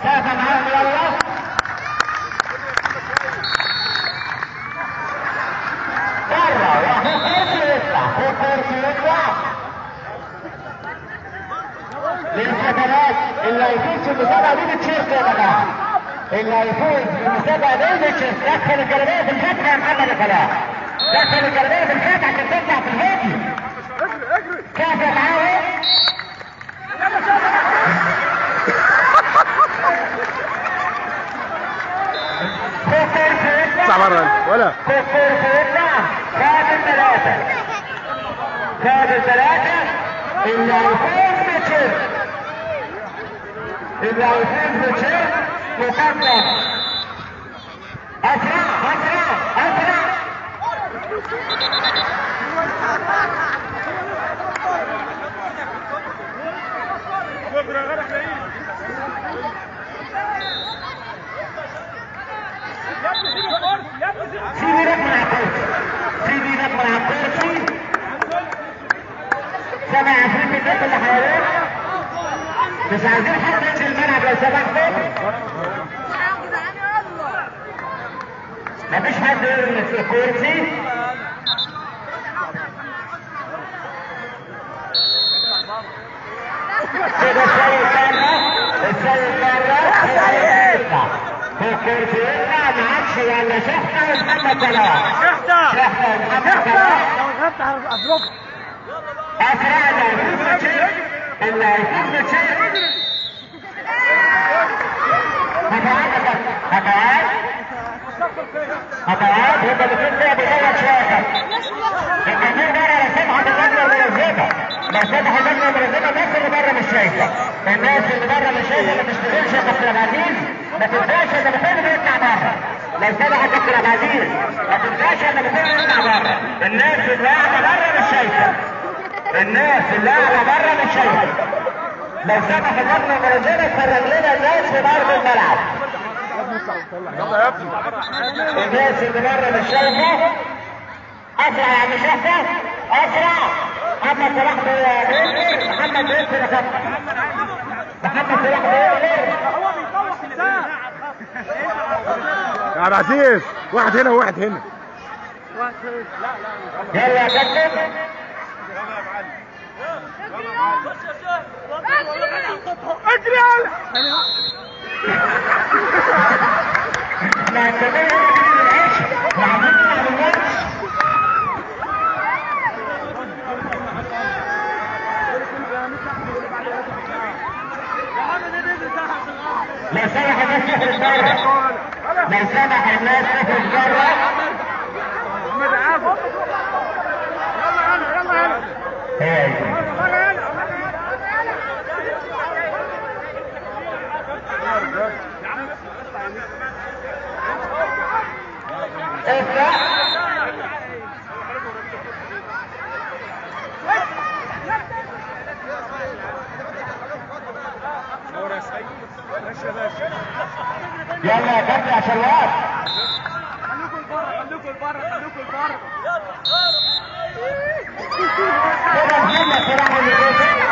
سقفه معاهم يلا. بره واخو كرسي يطلع، خد كرسي يطلع. للحفلات اللي هيفوز في المسابقة دي بالتيشيرت يا جماعة. اللي هيفوز في المسابقة دي بالتيشيرت. دخل الجلابية في الفتحة يا محمد يا فلاح. دخل الجلابية في الفتحة عشان تطلع في الفيديو. اجري اجري. كافي معاهم. اطلع بره ولا كرسي يطلع. خد الثلاثة. خد الثلاثة. اللي هيفوز بالتيشيرت. اللي هيفوز بالتيشيرت مقدم. اسرع اسرع اسرع. سيب ايدك من على الكرسي، سيب ايدك من على الكرسي. 27 من الناس اللي حواليك، مش عايزين حد ينزل الملعب لو سمحتوا. مفيش حد يرمي في الكرسي. كده السيد بره، السيد بره، يطلع في الكرسي يطلع. ما عادش ولا شحته ومحمد صلاح. شحته شحته ومحمد صلاح. لو غبت هضربك. اسرع اللي هيفوز بالتيشيرت، اللي هيفوز بالتيشيرت. هتقعد هتقعد هما الاثنين لعبوا غلط شوية. الجمهور بره لو سمحت اللجنة المنظمة، لو سمحت اللجنة المنظمة، الناس اللي بره مش شايفه، الناس اللي بره مش شايفه. ما تشتغلش يا كابتن عبد العزيز، ما تنساش ان كله بيطلع بره. لو سمحت يا كابتن عبد العزيز ما تنساش ان كله بيطلع بره. الناس اللي قاعدة بره مش شايفه، الناس اللي قاعدة بره مش شايفه. لو سمح اللجنة المنظمة تفرج لنا الناس في ارض الملعب. الناس اللي بره مش شايفه. اسرع يا عم شحته، اسرع. محمد صلاح بينزل، محمد بينزل يا كابتن. محمد صلاح بينزل. يا عبد العزيز واحد هنا وواحد هنا. يلا يا كابتن. اجري يلا. احنا هنكمل العيش وعايزين نلعب الماتش. لو سمح الناس تخرج بره، لو سمح الناس تخرج بره. يلا يلا يلا. اطلع. يلا يا كابتن عشان الوقت. خليكوا لبره، خليكوا لبره، خليكوا لبره. كده محمد صلاح اللي كسب.